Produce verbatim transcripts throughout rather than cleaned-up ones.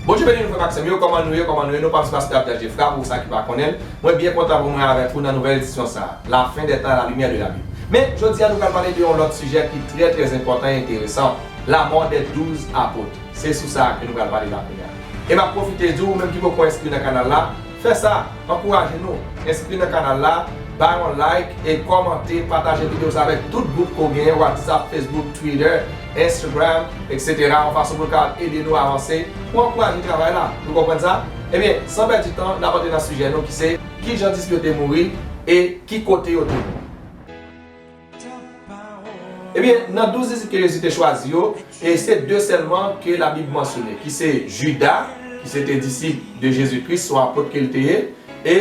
Bondye beni nou, frè m ak sè m yo, kòman nou ye, kòman nou ye? Nou pa se pastè Abdiel Geffrard, pou sa ki pa konnen l. Mwen byen kontan pou mwen avèk ou nan nouvèl edisyon sa a, La fin des temps, la lumière de la Bible. Men, jodi a, nou pral pale de yon lòt sijè ki trè, trè enpòtan e enteresan, la mort des douze apôtres. Se sou sa ke nou pral pale la kounye a. E m ap pwofite di w, ou menm ki poko enskri nan kanal la, fè sa, ankouraje nou, enskri nan kanal la, bay yon like e kòmante, pataje videyo sa avèk tout gwoup ke w genyen, WhatsApp, Facebook, Twitter, Instagram, et cetera, yon fason pou l kapab ede nou avanse, pou ankouraje travay la. Nou konprann sa? Ebyen, san pèdi tan, n ap antre nan sijè nou ki se, kijan dis yo te mouri e ki kote yo te mouri. Ebyen, nan douz disip ke Jezi te chwazi yo, e se de sèlman ke Labib mansyone, ki se Jida, ki se te disip de Jezi Kris, se yon apot ke l te ye, e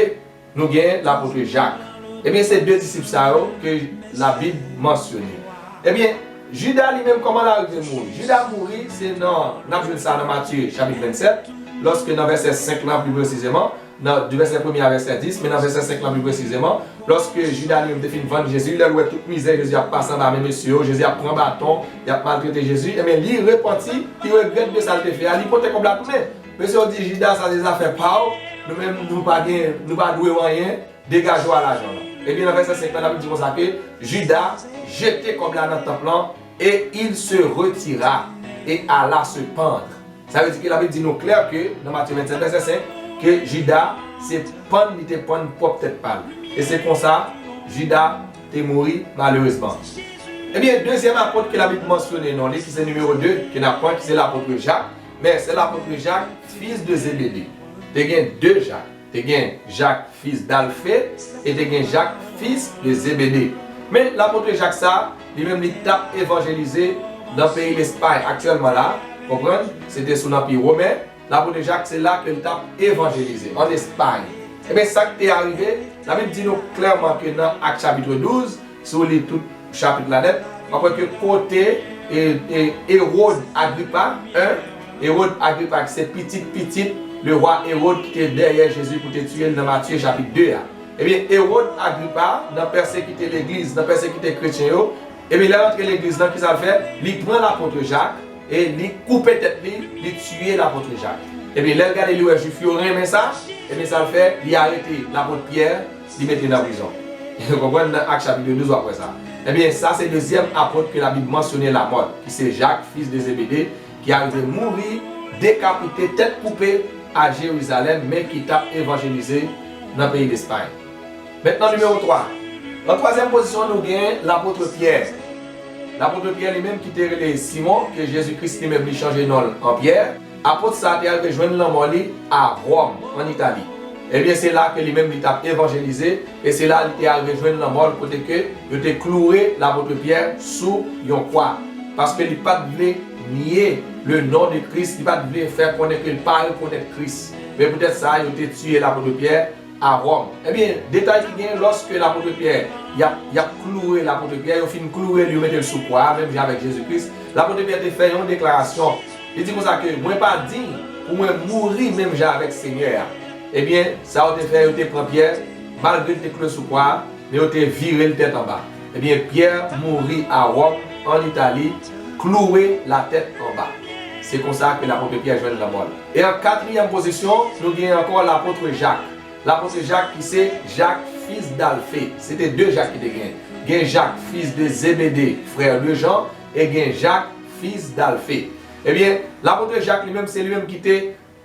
nou gen lapot Jak. Ebyen, se de disip sa yo ke Labib mansyone. Ebyen, Jida li menm, kòman l arive mouri? Jida mouri, se nan, n ap jwenn sa nan Matye chapit vennsèt, lòske nan vèsè senk lan pli presizeman, nan, de vèsè premye a vèsè dis, men nan vèsè senk lan pli presizeman, lòske Jida li menm te fin vann Jezi, lè l wè tout mizè Jezi ap pase anba men mesye yo, Jezi ap pran baton, y ap maltrete Jezi, ebyen, li repanti, li regrèt de sa l te fè a, li pote kòb la tounen. Mesye yo di, Jida, sa se zafè pa w, nou menm, nou pa gen, nou pa dwe w anyen, degaje w a lajan w. Ebyen, nan vèsè senk lan, Labib di konsa ke Jida jete kòb la nan tanp lan, et il se retira et alla se pendre. Sa vle di ke Labib di nou klè ke nan Matye vennsèt vèsè senk, ke Jida se pann li te pann pwòp tèt pa l. E se konsa Jida te mouri malerezman. Ebyen, dezyèm apot ke Labib mansyone non li, ki se nimewo de, ke n ap pran, ki se lapot Jak. Men se lapot Jak, fils de Zébédée. Te gen de Jak. Te gen Jak, fils d'Alphée, e te gen Jak, fils de Zébédée. Men lapot Jak sa, li menm li t ap evanjelize nan peyi Lespay aktyèlman la, konprann? Se te sou Lanpi Women. Lapot Jak se la ke l t ap evanjelize, an Espay. Ebyen, sa k te arive, Labib di nou klèman ke nan Ak chapit douz, si w li tout chapit la nèt, w ap wè ke kote, e, e, Ewòd Agripa en, Ewòd Agripa ki se pitit pitit le rwa Ewòd ki te dèyè Jezi pou te tiye l nan Matye chapit de a. Ebyen, Ewòd Agripa, nan pèsekite legliz, nan pèsekite kretyen yo, ebyen, lè l antre legliz lan, kisa l fè? Li pran lapot Jak e li koupe tèt li, li tiye lapot Jak. Ebyen, lè l gade, li wè Jwif yo renmen sa, ebyen, sa l fè? Li arete lapot Pyè, li mete nan prizon. Ou konprann? Nan Ak chapit douz, w ap wè sa. Ebyen, sa se dezyèm apot ke Labib mansyone lamò, ki se Jak, fils de Zébédée, ki arive mouri, dekapite, tèt koupe, a Jerizalèm, men ki t ap evanjelize nan peyi Lespay. Mentnan, nimewo twa. An twazyèm pozisyon, nou gen lapot Pyè. Lapot Pyè li menm ki te rele Simon, ke Jezi Kris li menm li chanje non l an Pyè. Apot sa te al rejwenn lanmò li a Wòm, an Itali. Ebyen, se la ke li menm li t ap evanjelize, e se la li te al rejwenn lanmò l, kote ke yo te kloure lapot Pyè sou yon kwa. Paske li pa t vle nye le non de Kris, li pa t vle fè konnen ke l pa rekonèt Kris. Men poutèt sa, yo te tiye lapot Pyè a Wòm. Ebyen, detay ki gen, lòske lapot Pyè, y ap, y ap kloure lapot Pyè, yo fin kloure l, yo mete l sou kwa a, menm jan avèk Jezi Kris, lapot Pyè te fè yon deklarasyon. Li di konsa ke, mwen pa diy pou mwen mouri menm jan avèk Senyè a. Ebyen, sa yo te fè, yo te pran Pyè, malgre l te kloure sou kwa a, men yo te vire l tèt anba. Ebyen, Pyè mouri a Wòm, an Itali, kloure latèt anba. Se konsa ke lapot Pyè jwenn lanmò l. E an katriyèm pozisyon, nou gen ankò lapot Jak. Lapot Jak ki se Jak, fils d'Alphée. Se te de Jak ki te gen. Gen Jak, fils de Zébédée, frère de Jean, e gen Jak, fils d'Alphée. Ebyen, lapot Jak li menm, se li menm ki te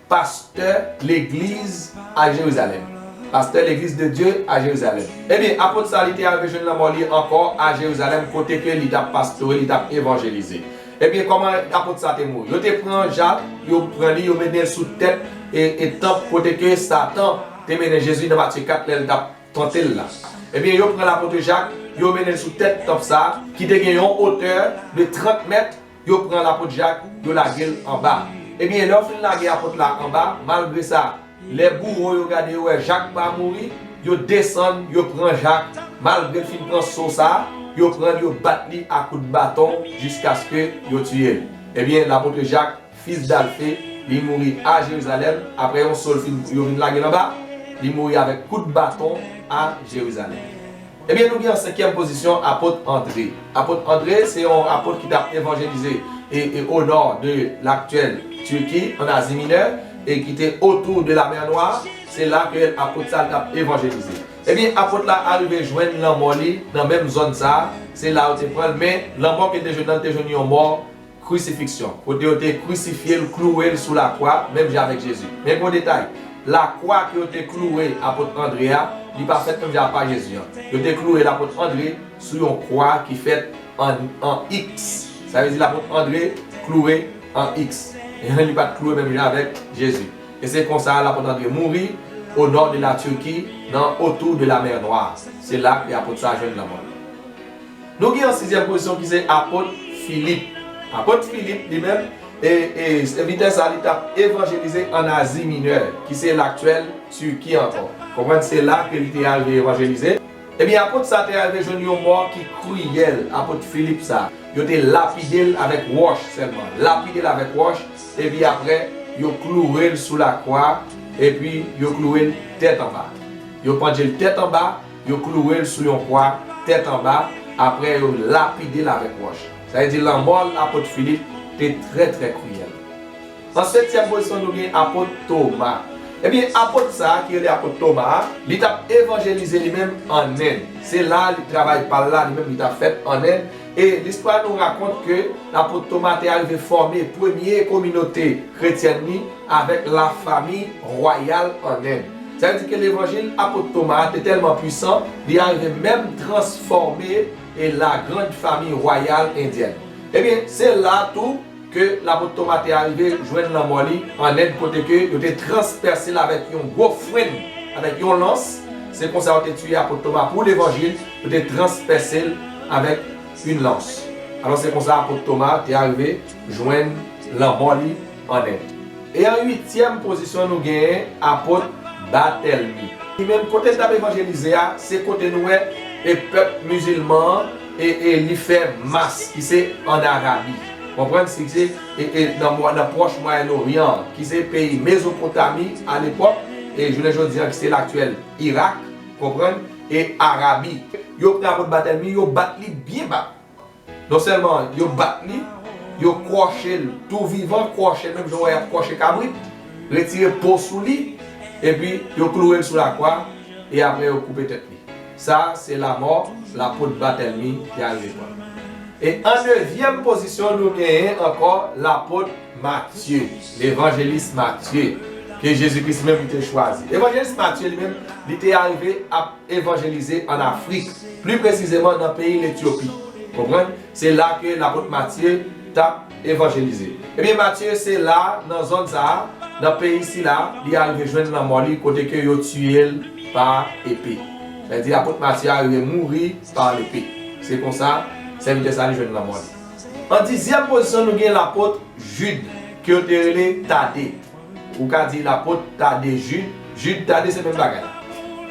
pastè legliz a Jerizalèm. Pasteur l'Église de Dieu à Jérusalem. Ebyen, apot sa, li te al rejwenn lanmò li ankò a Jerizalèm, kote ke li t ap pastore, li t ap evanjelize. Ebyen, kòman apot sa te mouri? Yo te pran Jak, yo pran li, yo mennen l sou tèt e, e tanp kote ke Satan te mennen Jezi nan Matye kat lè l t ap tante l la. Ebyen, yo pran lapot Jak, yo mennen l sou tèt tanp sa, ki te gen yon otè de trant mèt, yo pran lapot Jak, yo lage l anba. Ebyen, lè yo fin lage apot la anba, malgre sa, lè bouwo yo gade, yo wè Jak pa mouri, yo desann, yo pran Jak, malgre l fin pran so sa, yo pran l, yo bat li a kout baton jiskaske yo tiye l. Ebyen, lapot Jak, fils d'Alphée, li mouri a Jerizalèm, apre yon so l fin, yo vin lage l anba, li mouri avèk kout baton a Jerizalèm. Ebyen, nou gen an senkyèm pozisyon, apot André. Apot André, se yon apot ki t ap evanjelize e, e o nò de laktyèl Tiki, an Azi Minè. e ki te otou de la mè Nwa, se la ke apot sa l t ap evanjelize. Ebyen, apot la arive jwenn lanmò li nan menm zòn sa a, se la yo te pran l, men lanmò ke l te jwenn nan, l te jwenn yon mò krisifiksyon, kote yo te krisifye l, klouwe l sou lakwa, menm jan avèk Jezi. Men gen yon detay, lakwa ke yo te klouwe apot Andre a, li pa fèt menm jan ak pa Jezi an. Yo te klouwe l, apot Andre, sou yon kwa ki fèt an, an X. Sa vle di lapot Andre klouwe an X. Li pa t klouwe menm jan avèk Jezi. E se konsa lapot Andre mouri o nò de la Tiki, nan otou de la mè Nwa. Se la ke apot sa jwenn lanmò l. Nou gen yon sizyèm pozisyon ki se apot Filip. Apot Filip li menm, e, e, sèvitè sa li t ap evanjelize ann Azi Minè, ki se laktyèl Tiki ankò. Konprann, se la ke li te arive evanjelize. Ebyen, apot sa te arive jwenn yon mò ki kriyèl, apot Filip sa. Yo te lapide l avèk wòch sèlman. Lapide l avèk wòch, epi apre, yo klouwe l sou lakwa, epi yo klouwe l tèt anba. Yo pandye l tèt anba, yo klouwe l sou yon kwa, tèt anba, apre yo lapide l avèk wòch. Sa vle di lanmò apot Filip te trè, trè kriyèl. An setyèm pozisyon, nou gen apot Toma. Ebyen, apot sa a, ki rele apot Toma a, li t ap evanjelize li menm ann Enn. Se la li travay pa l la, li menm li t ap fèt ann Enn. E listwa nou rakonte ke lapot Toma te arive fòme premye kominote kretyèn li avèk lafanmi wayal ann Enn. Sa vle di ke levanjil apot Toma a te tèlman pwisan, li arive menm transfòme e la grande famille royale indienne. Ebyen, se la tou ke lapot Toma te arive jwenn lanmò li ann Enn, kote ke yo te transpèse l avèk yon gwo frenn, avèk yon lans. Se konsa yo te tiye apot Toma pou levanjil, yo te transpèse l avèk yon lans. Alò, se konsa apot Toma te arive jwenn lanmò li ann Enn. E an uityèm pozisyon, nou genyen apot Batèlmi. Li menm, kote l t ap evanjelize a, se kote nou wè e pèp mizilman an, e, e li fè mas, ki se ann Arabi. Konprann, si se, e, e nan mwa-, nan pwòch Mwayen Oryan an, ki se peyi Mezopotami alepòk, e jounen jodi a, ki se laktyèl Irak, konprann, e Arabi. Yo pran apot Batèlmi, yo bat li byen bat. Non sèlman yo bat li, yo kwòche l tou vivan, kwòche l menm jan w wè y ap kwòche kabrit, retire po sou li, epi yo klouwe l sou lakwa, e apre yo koupe tèt li. Sa a se lanmò lapot Batèlmi te arive pran. E an nevyèm pozisyon, nou genyen ankò lapot Matye, levanjelis Matye, ke Jezi Kris menm li te chwazi. Evanjelis Matye li menm, li te arive ap evanjelize ann Afrik, pli presizeman nan peyi Letyopi. Konprann? Se la ke lapot Matye t ap evanjelize. Ebyen, Matye, se la, nan zòn sa a, nan peyi sila, li arive jwenn lanmò li, kote ke yo tiye l pa epe. Sa vle di, apot Matye arive mouri pa lepe. Se konsa, sèvitè sa a li jwenn lanmò li. An dizyèm pozisyon, nou gen lapot Jid, ke yo te rele Tade. Ou ka di lapot Tade Jid, Jid Tade se menm bagay.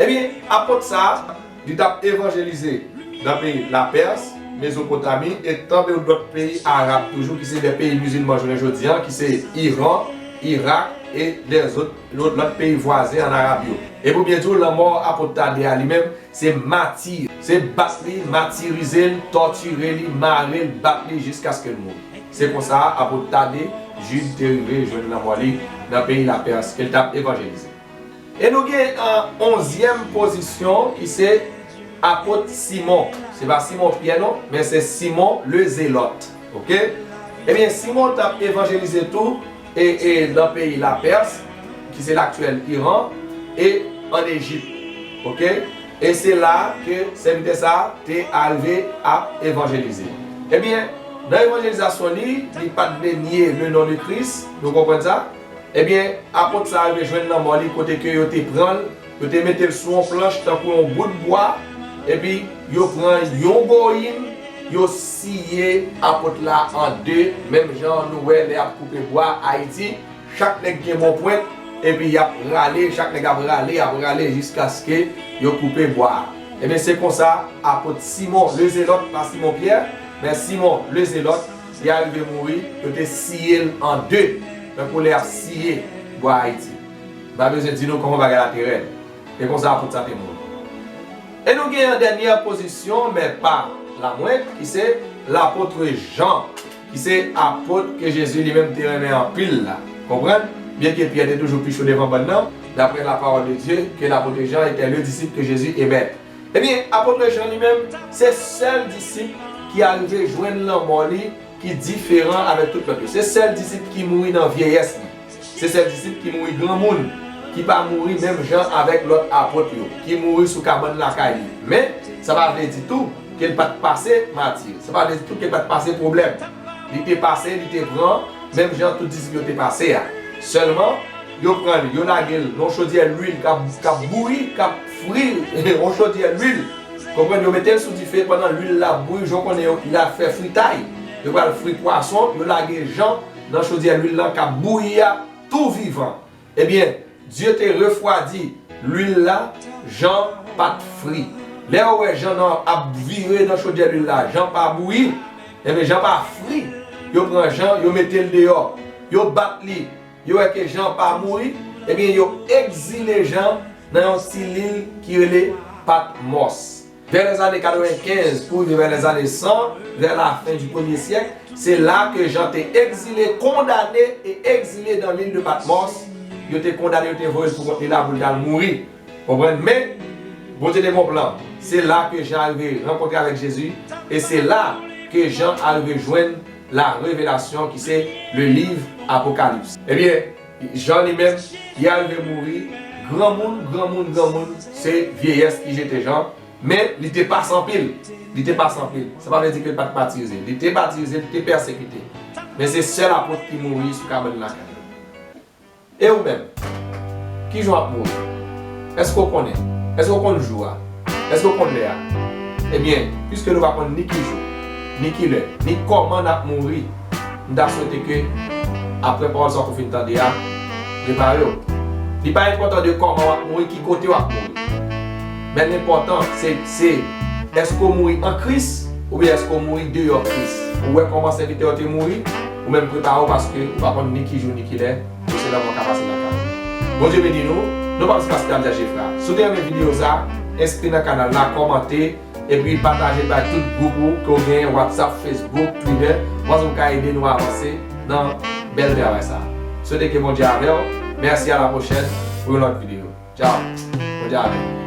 Ebyen, apot sa a, li t ap evanjelize nan peyi Lapès, Mezopotami, e tanbe lòt peyi arab toujou, ki se de peyi mizilman jounen jodi a, ki se Iran, Irak, e lèzòt, lòt, lòt peyi vwazen ann Arab yo. E pou byen di w, lanmò apot Tade a li menm, se mati, se bat li, matirize l, tòtire li, mare l, bat li jiskaske l mouri. Se konsa apot Tade Jid te rive jwenn lanmò li nan peyi Lapès ke l t ap evanjelize. E nou gen an onzyèm pozisyon ki se apot Simon. Se pa Simon Pyè non, men se Simon le Zelòt. Oke? Ebyen, Simon t ap evanjelize tou e, e nan peyi Lapès, ki se laktyèl Iran, e ann Ejip. Oke? E se la ke sèvitè sa a te arive ap evanjelize. Ebyen, nan evanjelizasyon li, li pa t vle nye le non de Kris, nou konprann sa? Ebyen, apot sa a rive jwenn lanmò li kote ke yo te pran l, yo te mete l sou yon planch tankou yon bout bwa, epi yo pran yon goyin, yo siye apot la an de, menm jan nou wè lè y ap koupe bwa Ayiti, chak nèg gen bon pwent, epi y ap rale, chak nèg ap rale, y ap rale jiskaske yo koupe bwa a. Ebyen, se konsa, apot Simon Lezelòt, pa Simon Pyè, men Simon Lezelòt, li arive mouri, yo te siye l an de, tankou lè y ap siye bwa Ayiti. M pa bezwen di nou kòman bagay la te rèd. E konsa apot sa te mouri. E nou gen yon dènyè pozisyon, men pa la mwens, ki se lapot Jan, ki se apot ke Jezi li menm te renmen anpil la. Konprann? Byenke Pyè te toujou pi cho devan bann nan, d'après la parole de Dieu, que l'apôtre Jean était le disciple que Jésus aimait. Ebyen, apot Jan li menm, se sèl disip ki arive jwenn lanmò li ki diferan avèk tout lòt yo. Se sèl disip ki mouri nan vyeyès li. Se sèl disip ki mouri granmoun, ki pa mouri menm jan avèk lòt apot yo, ki mouri sou kabann lakay li. Men, sa pa vle di tou ke l pa t pase mati. Sa pa vle di tou ke l pa t pase pwoblèm. Li te pase, li te pran, menm jan tout disip yo te pase a. Sèlman, yo pran l, yo lage l nan yon chodyè lwil k ap, k ap bouyi, k ap fri, yon chodyè lwil. Konprann, yo mete l sou dife pandan lwil la ap bouyi, jan w konnen yo, l ap fè fritay. Yo pral fri pwason, yo lage Jan nan chodyè lwil lan k ap bouyi a, tou vivan. Ebyen, Dye te refwadi lwil la, Jan pa t fri. Lè yo wè Jan nan ap vire nan chodyè lwil la, Jan pa bouyi, ebyen, Jan pa fri. Yo pran Jan, yo mete l deyò. Yo bat li. Yo wè ke Jan pa mouri. Ebyen, yo egzile Jan nan yon ti lil ki rele Patmòs. Vers les années quatre-vingt-quinze pou rive vers les années cent, vers la fin du premier siècle, se la ke Jan te egzile, kondane e egzile dans l'île de Patmos. Yo te kondane, yo te voye l pou kont li la pou l t al mouri. Konprann? Men, Bondye te gen yon plan. Se la ke Jan arive rankontre avèk Jezi, e se la ke Jan arive jwenn la revelasyon ki se le liv Apokalips. Ebyen, Jan li menm, li arive mouri, granmoun, granmoun, granmoun, se vyeyès ki jete Jan, men li te pase anpil, li te pase anpil. Sa pa vle di ke l pa t matirize. Li te matirize, li te pèsekite. Men se sèl apot ki mouri sou kabann lakay li. E ou menm? Ki jan w ap mouri? Èske w konnen? Èske w konn jou a? Èske w konn lè a? Ebyen, piske nou pa konn ni ki jou, ni ki lè, ni kòman n ap mouri, m ta swete ke, apre pawòl sa w fin tande a, prepare w. Li pa enpòtan de kòman w ap mouri, ki kote w ap mouri. Men l enpòtan, se, se, èske w mouri an Kris, oubyen èske w mouri deyò Kris? Ou wè kòman sèvitè yo te mouri, ou menm prepare w paske ou pa konn ni ki jou ni ki lè. Pou se lè mò ka pase nan kay ou. Bondye beni nou. Non pa m se Pastè Abdias Geffrard. Si w te renmen videyo sa, enskri nan kanal la, kòmante, epi pataje l bay tout gwoup ou ke w genyen, WhatsApp, Facebook, Twitter. Mwen panse w ka ede nou avanse nan bèl travay sa. Swete ke Bondye avè w. Mèsi, a la pwochèn pou yon lòt videyo. Tchao. Bondye avè w.